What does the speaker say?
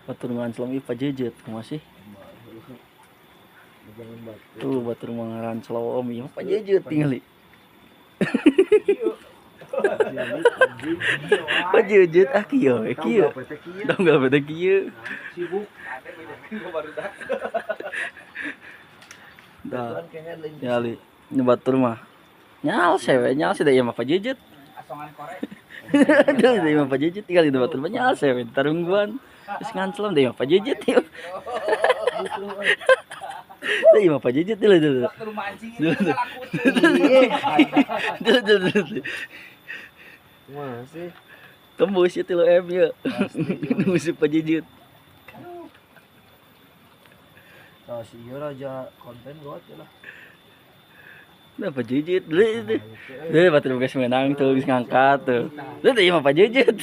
Batur nganclong ieu pajejet kumaha sih? Jangan batu. Tuh batur mah ngaranclom ieu mah pajejet tingali. Anjing. Pajejet ah kieu we kieu. Tahu gak kieu? Dong gak beda kieu. Sibuk. Dah. Kan kayaknya lain. Nyali. Ini batur mah. Nyal sewe nyal sih da ieu mah pajejet. Asongan korek. Duh, da ieu mah pajejet tingali da batur mah nyal sewe tarungguan. Terus nganclom da ieu mah pajejet ieu. Da ieu mah pajejet deuleu deuleu. Waktu rumah anjing itu nggak laku. Deuleu deuleu deuleu. Masih. Tembus ya 3 M ya. Nembus pajejet. Nah, si ieu raja konten gawat ya lah. Nah, pajejet deuleu deuleu. Deuleu batur geus meunang tuh geus ngangkat tuh. Deuleu ieu mah pajejet.